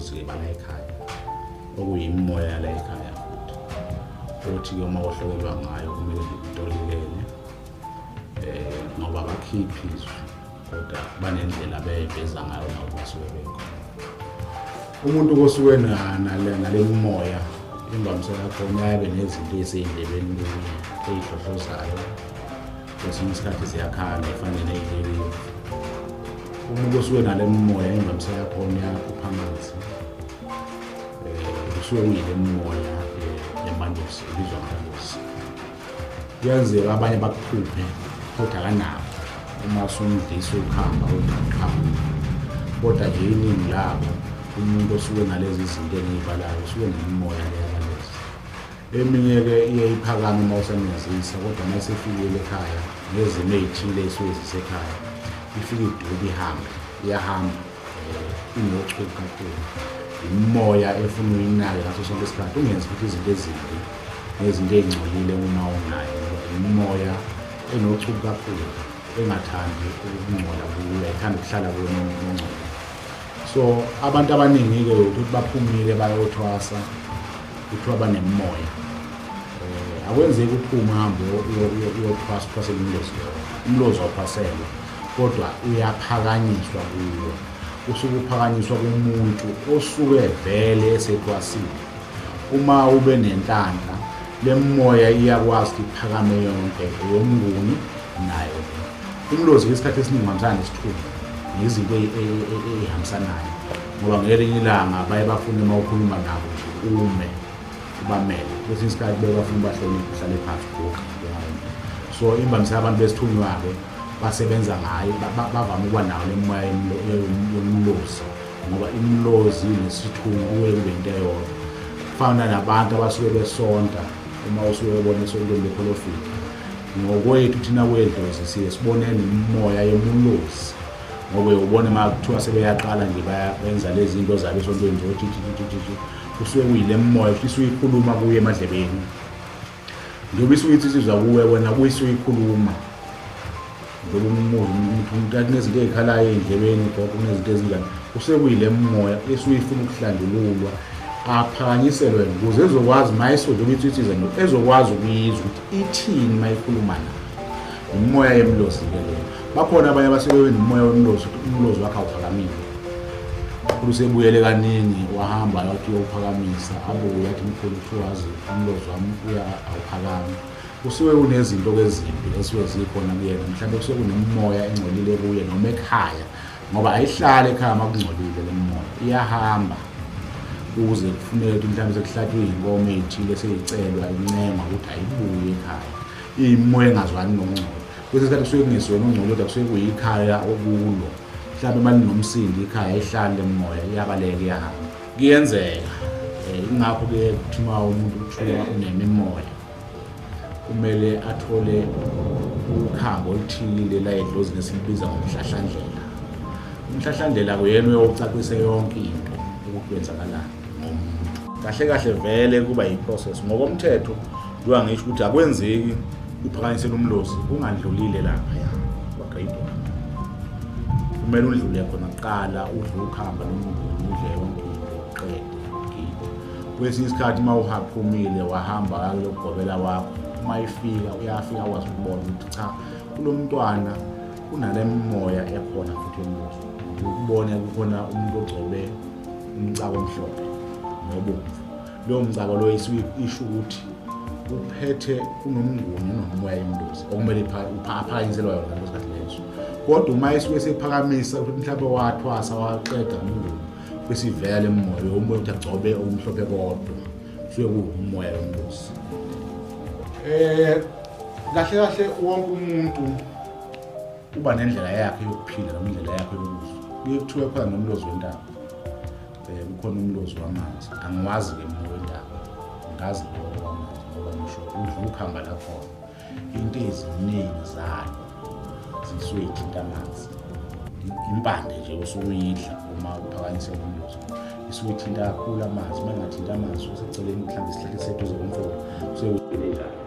Abaluzi-ke bala ekhaya, okuyimimoya yala ekhaya futhi. Othi-ke uma uhlokelwa ngayo kumele ngikutolikele ngoba abakhiphi izwi, kodwa banendlela abeyiveza ngayo nabo basuke bekhona. Umuntu kosuke nale mimoya imvamisa yakhona yabe nezinto ey'sey'ndlebeni kuye ey'hlohlozayo, kwesinye isikhathi ziyakhala ifane ney'leliwe. Umuntu osuke nale mimoya imvamisa yakhona iyaphupha amanzi, kusuke kuyile mimoya yamandosi ebizwa ngamadosi. Kuyenzeka abanye bakuphuphe kodwa akanabo uma usumdlisa ukuhamba kodwa, kodwa nje iningi labo umuntu osuke nalezi zinto engiyibalayo usuke nemimoya le yabalezi. Eminye-ke iye iphakame uma usamenzisa, kodwa uma isefikile ekhaya ngezimo ey'thile ey'suke zisekhaya ifike iduke ihambe, iyahamba inochuku kakhulu. Imimoya efuna uyinake ngaso sonke isikhathi, ungenzi futhi izinto ezimbi nezinto ey'ngcolile uma unayo, ngoba imimoya enochuku kakhulu engathandi ukungcola kuyo, ayithandi ukuhlala kuyo nongcola. So abantu abaningi-ke ukuthi baphumile bayothwasa kuthiwa banemimoya. Akwenzeki uphume uhambe uyothwasa uthwasele umlozi lowo. Umlozi awuthwaselwa, kodwa uyaphakanyiswa kuwo. Usuke uphakanyiswa kumuntu osuke vele esethwasile. Uma ube nenhlanhla, le mimoya iyakwazi ukuthi iphakame yonke eyomnguni nayo le. Umlozi isikhathi esiningi uhambisana nesithunywa, nezinto ey'hambisanayo, ngoba ngelinye ilanga baye bafune uma ukhuluma nabo nje ume ubamele, kwesinye isikhathi baye bafune ubahloniphe uhlale phansi uguqe. So imvamisa yabantu besithunywa-ke basebenza ngayo, bavame ukuba nayo le moya yomlozi, ngoba imlozi nesithunywa kuye kube into eyodwa. Kufana nabantu abasuke besonta, uma usuke ubona esontweni bepholofithi. Ngokwethu thina kwedlozi siye sibone nemimoya yomlozi, ngoba uyobona uma kuthiwa sebeyaqala nje bayenza lezi zinto zabo esontweni zothi kusuke kuyile mimoya futhi isuke ikhuluma kuye emadlebeni. Njengoba isuke itsitsizwa kuwe wena kuyisuke ikhuluma. Njengoba umuntu kunezinto ey'khalayo ey'ndlebeni gogo, kunezinto ezinjani, kusuke kuyile mimoya esuke ifuna ukuhlanjululwa, aphakanyiselwe ukuze ezokwazi uma njengoba itsitsizwa nje ezokwazi ukuyizwa ukuthi ithini uma ikhuluma naye. Imimoya yemlozi-ke leyo. Bakhona abanye abasuke benemimoya wemlozi, umlozi wakhe awuphakamile. Mkhulu usebuyele kaningi, wahamba wathi uyowuphakamisa, abuye athi mkhulu kuthiwa wazi umlozi wami uya awuphakami. Kusuke kunezinto-ke ezimbi esuke zikhona kuyena, mhlawumbe kusuke kunemimoya engcolile kuye noma ekhaya, ngoba ayihlali ekhaya uma kungcolile le mimoya, iyahamba kuze kufuneke ukuthi mhlawumbe sekuhlatshwe iy'nkomo ey'thile seyicelwa incengwa ukuthi ayibuye ekhaya. Iyimimoya engazwani nokungcola. Kwesinye isikhathi kusuke kungesona ukungcola kodwa kusuke kuyikhaya okulo. Mhlawumbe uma linomsindo ikhaya ayihlali le mimoya, iyabaleka iyahamba. Kuyenzeka, ingakho-ke kuthiwa umuntu kuthiwa unemimoya kumele athole ukhambo oluthile la edlozini esilibiza ngomhlahlandlela. Umhlahlandlela kuyena uyowucacise yonke into ukuthi kwenzakalani ngomuntu. Kahle kahle vele kuba yi-process ngokomthetho, njengoba ngisho ukuthi akwenzeki uphakanyisele umlozi ungandlulile laphaya kwa-grade 1. Kumele udlule khona kuqala, udle ukhamba nomnguni, udle yonke into uqede ugide. Kwesinye isikhathi uma uhaphumile wahamba wayokugobela wakho, uma ifika uyafika akwazi ukubona ukuthi cha kulo mntwana kunale mimoya ekhona futhi yomlozi. Ukubone kukhona umuntu ogcobe umcako omhlophe nobomvu. Lowo mcako loyo isuke isho ukuthi uphethe unomnguni unomoya yomlozi okumele aphakanyiselwa yona ngaleso sikhathi leso. Kodwa uma isuke esephakamisa ukuthi mhlawumbe wathwasa waqeda umnguni, bese ivela le mimoya, umoya ukuthi agcobe okumhlophe kodwa kusuke kuwumoya yomlozi. Kahle kahle wonke umuntu uba nendlela yakhe yokuphila noma indlela yakhe yokuzwa. Kuye kuthiwe khona nomlozi wentaba, kukhona umlozi wamanzi. Angiwazi-ke mina wentaba, ngazi lo wamanzi ngoba ngisho udla ukhamba lakhona into eziningi zalo zisuke y'thinta amanzi. Impande nje osuke uyidla uma uphakanyisela umlozi isuke ithinta kakhulu amanzi. Uma ingathinta amanzi useceleni mhlawumbe isihlahla esiseduze komfula kusuke kuyile njalo.